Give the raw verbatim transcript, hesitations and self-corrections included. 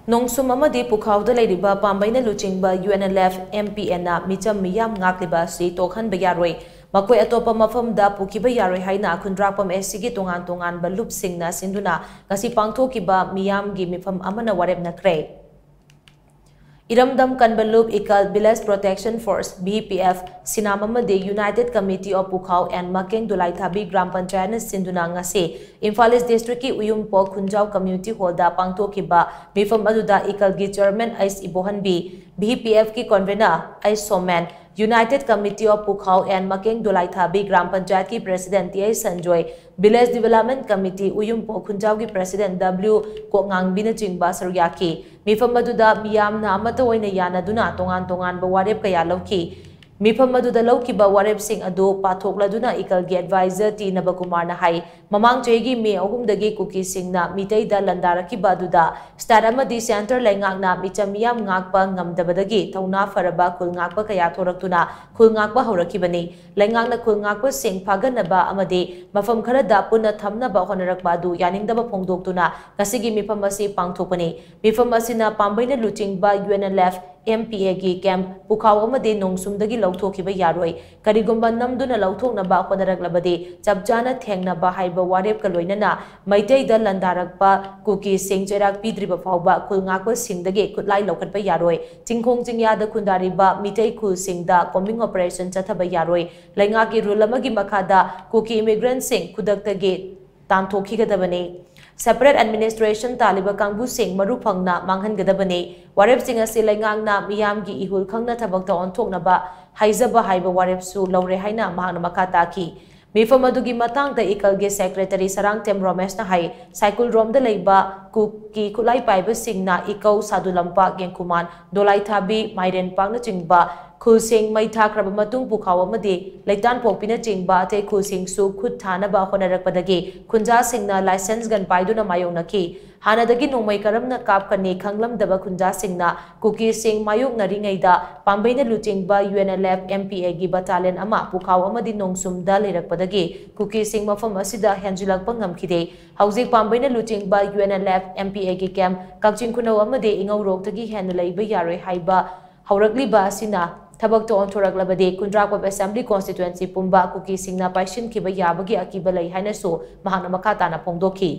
ꯅꯣꯡꯁꯨꯝ ꯑꯃꯗꯤ ꯄꯨꯈꯥꯎꯗ ꯂꯩꯔꯤꯕ ꯄꯥꯝꯕꯩꯅ ꯂꯨꯆꯤꯡꯕ UNLF MPNꯅ ꯃꯤꯆꯝ ꯃꯤꯌꯥꯝ ꯉꯥꯛꯂꯤꯕ ꯑꯁꯤ ꯇꯣꯛꯍꯟꯕ ꯌꯥꯔꯣꯏ, ꯃꯈꯣꯏ ꯑꯇꯣꯞꯄ ꯃꯐꯝꯗ ꯄꯨꯈꯤꯕ ꯌꯥꯔꯣꯏ ꯍꯥꯏꯅ ꯈꯨꯟꯗ꯭ꯔꯥꯛꯄꯝ SCꯒꯤ ꯇꯣꯉꯥꯟ ꯇꯣꯉꯥꯟꯕ ꯂꯨꯞꯁꯤꯡꯅ ꯁꯤꯟꯗꯨꯅ ꯉꯁꯤ ꯄꯥꯡꯊꯣꯛꯈꯤꯕ ꯃꯤꯌꯥꯝꯒꯤ ꯃꯤꯐꯝ ꯑꯃꯅ ꯋꯥꯔꯦꯞ ꯅꯈ꯭ꯔꯦ꯫ ꯏꯔꯝꯗꯝ ꯀꯟꯕ ꯂꯨꯞ ꯏꯀꯜ Village Protection Force, VPF, ꯁꯤꯅꯥꯝ ꯑꯃꯗꯤ United Committee of Pukhao and Makeng Dolaithabi Gram Panchayatꯅ ꯁꯤꯟꯗꯨꯅ ꯉꯁꯤ ꯏꯝꯐꯥꯜ East Districtꯀꯤ ꯎꯌꯨꯝꯄꯣꯛ ꯈꯨꯟꯖꯥꯎ Community Hallꯗ ꯄꯥꯡꯊꯣꯛꯈꯤꯕ ꯃꯤꯐꯝ ꯑꯗꯨꯗ ꯏꯀꯜꯒꯤ Chairman ꯑꯩꯁ ꯏꯕꯣꯍꯟꯕꯤ, VPFꯀꯤ Convener S Somen, United Committee of Pukhao and Makeng Dolaithabi Gram Panchayatꯀꯤ President T S Sanjoy, Village Development Committee Uyumpok ꯈꯨꯟꯖꯥꯎꯒꯤ President W ꯀꯣꯛꯉꯥꯡꯕꯤꯅꯆꯤꯡꯕ ꯁꯔꯨꯛ ꯌꯥꯈꯤ꯫ ꯃꯤꯐꯝ ꯑꯗꯨꯗ ꯃꯤꯌꯥꯝꯅ ꯑꯃꯠꯇ ꯑꯣꯏꯅ ꯌꯥꯅꯗꯨꯅ ꯇꯣꯉꯥꯟ ꯇꯣꯉꯥꯟꯕ ꯋꯥꯔꯦꯞ ꯀꯌꯥ ꯂꯧꯈꯤ꯫ ꯃꯤꯐꯝ ꯑꯗꯨꯗ ꯂꯧꯈꯤꯕ ꯋꯥꯔꯦꯞꯁꯤꯡ ꯑꯗꯨ ꯄꯥꯊꯣꯛꯂꯗꯨꯅ ꯏꯀꯜꯒꯤ Advisor ꯇꯤ ꯅꯕꯀꯨꯃꯥꯔꯅ ꯍꯥꯏ, ꯃꯃꯥꯡ ꯆꯍꯤꯒꯤ ꯃꯦ ꯑꯍꯨꯝꯗꯒꯤ ꯀꯨꯀꯤꯁꯤꯡꯅ ꯃꯤꯇꯩꯗ ꯂꯥꯟꯗꯥꯔꯛꯈꯤꯕ ꯑꯗꯨꯗ State ꯑꯃꯗꯤ Centre ꯂꯩꯉꯥꯛꯅ ꯃꯤꯆꯝ ꯃꯤꯌꯥꯝ ꯉꯥꯛꯄ ꯉꯝꯗꯕꯗꯒꯤ ꯊꯧꯅꯥ ꯐꯔꯕ ꯈꯨꯜ ꯉꯥꯛꯄ ꯀꯌꯥ ꯊꯣꯔꯛꯇꯨꯅ ꯈꯨꯜ ꯉꯥꯛꯄ ꯍꯧꯔꯛꯈꯤꯕꯅꯤ꯫ ꯂꯩꯉꯥꯛꯅ ꯈꯨꯜ ꯉꯥꯛꯄꯁꯤꯡ ꯐꯥꯒꯟꯅꯕ ꯑꯃꯗꯤ ꯃꯐꯝ ꯈꯔꯗ ꯄꯨꯟꯅ ꯊꯝꯅꯕ ꯍꯣꯠꯅꯔꯛꯄ ꯑꯗꯨ ꯌꯥꯅꯤꯡꯗꯕ ꯐꯣꯡꯗꯣꯛꯇꯨꯅ ꯉꯁꯤꯒꯤ ꯃꯤꯐꯝ ꯑꯁꯤ ꯄꯥꯡꯊꯣꯛꯄꯅꯤ꯫ ꯃꯤꯐꯝ ꯑꯁꯤꯅ ꯄꯥꯝꯕꯩꯅ ꯂꯨꯆꯤꯡꯕ UNLF MPAꯒꯤ camp ꯄꯨꯈꯥꯎ ꯑꯃꯗꯤ ꯅꯣꯡꯁꯨꯝꯗꯒꯤ ꯂꯧꯊꯣꯛꯈꯤꯕ ꯌꯥꯔꯣꯏ, ꯀꯔꯤꯒꯨꯝꯕ ꯅꯝꯗꯨꯅ ꯂꯧꯊꯣꯛꯅꯕ ꯍꯣꯠꯅꯔꯛꯂꯕꯗꯤ ꯆꯞ ꯆꯥꯅ ꯊꯦꯡꯅꯕ ꯍꯥꯏꯕ ꯋꯥꯔꯦꯞꯀ ꯂꯣꯏꯅꯅ ꯃꯩꯇꯩꯗ ꯂꯥꯟꯗꯥꯔꯛꯄ ꯀꯨꯀꯤꯁꯤꯡ ꯆꯩꯔꯥꯛ ꯄꯤꯗ꯭ꯔꯤꯕ ꯐꯥꯎꯕ ꯈꯨꯜ ꯉꯥꯛꯄꯁꯤꯡꯗꯒꯤ ꯈꯨꯠꯂꯥꯏ ꯂꯧꯈꯠꯄ ꯌꯥꯔꯣꯏ, ꯆꯤꯡꯈꯣꯡ ꯆꯤꯡꯌꯥꯗ ꯈꯨꯟꯗꯥꯔꯤꯕ ꯃꯤꯇꯩ ꯈꯨꯜꯁꯤꯡꯗ combing operation ꯆꯠꯊꯕ ꯌꯥꯔꯣꯏ, ꯂꯩꯉꯥꯛꯀꯤ rule ꯑꯃꯒꯤ ꯃꯈꯥꯗ ꯀꯨꯀꯤ immigrantꯁꯤꯡ ꯈꯨꯗꯛꯇꯒꯤ ꯇꯥꯟꯊꯣꯛꯈꯤꯒꯗꯕꯅꯤ꯫ Separate administration ꯇꯥꯜꯂꯤꯕ ꯀꯥꯡꯕꯨꯁꯤꯡ ꯃꯔꯨ ꯐꯪꯅ ꯃꯥꯡꯍꯟꯒꯗꯕꯅꯤ꯫ ꯋꯥꯔꯦꯞꯁꯤꯡ ꯑꯁꯤ ꯂꯩꯉꯥꯛꯅ ꯃꯤꯌꯥꯝꯒꯤ ꯏꯍꯨꯜ ꯈꯪꯅ ꯊꯕꯛꯇ ꯑꯣꯟꯊꯣꯛꯅꯕ ꯍꯥꯏꯖꯕ ꯍꯥꯏꯕ ꯋꯥꯔꯦꯞꯁꯨ ꯂꯧꯔꯦ ꯍꯥꯏꯅ ꯃꯍꯥꯛꯅ ꯃꯈꯥ ꯇꯥꯈꯤ꯫ ꯃꯤꯐꯝ ꯑꯗꯨꯒꯤ ꯃꯇꯥꯡꯗ ꯏꯀꯜꯒꯤ Secretary ꯁꯔꯥꯡꯊꯦꯝ ꯔꯣꯃꯦꯁꯅ ꯍꯥꯏ, ꯁꯥꯏꯀꯨꯜꯔꯣꯝꯗ ꯂꯩꯕ ꯀꯨꯀꯤ ꯈꯨꯠꯂꯥꯏ ꯄꯥꯏꯕꯁꯤꯡꯅ ꯏꯀꯧ, ꯁꯥꯗꯨ ꯂꯝꯄꯥꯛ, ꯌꯦꯡꯈꯨꯃꯥꯟ, ꯗꯣꯂꯥꯏꯊꯥꯕꯤ, ꯃꯥꯏꯔꯦꯟꯄꯥꯛꯅꯆꯤꯡꯕ ꯈꯨꯜꯁꯤꯡ ꯃꯩ ꯊꯥꯈ꯭ꯔꯕ ꯃꯇꯨꯡ ꯄꯨꯈꯥꯎ ꯑꯃꯗꯤ ꯂꯩꯇꯥꯟ ꯄꯣꯛꯄꯤꯅꯆꯤꯡꯕ ꯑꯇꯩ ꯈꯨꯜꯁꯤꯡꯁꯨ ꯈꯨꯠ ꯊꯥꯅꯕ ꯍꯣꯠꯅꯔꯛꯄꯗꯒꯤ ꯈꯨꯟꯖꯥꯁꯤꯡꯅ license gun ꯄꯥꯏꯗꯨꯅ ꯃꯥꯌꯣꯛꯅꯈꯤ꯫ ꯍꯥꯟꯅꯗꯒꯤ ꯅꯣꯡꯃꯩ ꯀꯔꯝꯅ ꯀꯥꯞꯀꯅꯤ ꯈꯪꯂꯝꯗꯕ ꯈꯨꯟꯖꯥꯁꯤꯡꯅ ꯀꯨꯀꯤꯁꯤꯡ ꯃꯥꯌꯣꯛꯅꯔꯤꯉꯩꯗ ꯄꯥꯝꯕꯩꯅ ꯂꯨꯆꯤꯡꯕ UNLF MPAꯒꯤ battalion ꯑꯃ ꯄꯨꯈꯥꯎ ꯑꯃꯗꯤ ꯅꯣꯡꯁꯨꯝꯗ ꯂꯩꯔꯛꯄꯗꯒꯤ ꯀꯨꯀꯤꯁꯤꯡ ꯃꯐꯝ ꯑꯁꯤꯗ ꯍꯦꯟꯖꯤꯜꯂꯛꯄ ꯉꯝꯈꯤꯗꯦ꯫ ꯍꯧꯖꯤꯛ ꯄꯥꯝꯕꯩꯅ ꯂꯨꯆꯤꯡꯕ UNLF MPAꯒꯤ camp ꯀꯛꯆꯤꯡ ꯈꯨꯅꯧ ꯑꯃꯗꯤ ꯏꯉꯧꯔꯣꯛꯇꯒꯤ ꯍꯦꯟꯅ ꯂꯩꯕ ꯌꯥꯔꯣꯏ ꯍꯥꯏꯕ ꯍꯧꯔꯛꯂꯤꯕ ꯑꯁꯤꯅ ꯊꯕꯛꯇ ꯑꯣꯟꯊꯣꯔꯛꯂꯕꯗꯤ ꯈꯨꯟꯗ꯭ꯔꯥꯛꯄꯝ assembly constituency ꯄꯨꯝꯕ ꯀꯨꯀꯤꯁꯤꯡꯅ ꯄꯥꯏꯁꯤꯟꯈꯤꯕ ꯌꯥꯕꯒꯤ ꯑꯀꯤꯕ ꯂꯩ ꯍꯥꯏꯅꯁꯨ ꯃꯍꯥꯛꯅ ꯃꯈꯥ ꯇꯥꯅ ꯐꯣꯡꯗꯣꯛꯈꯤ꯫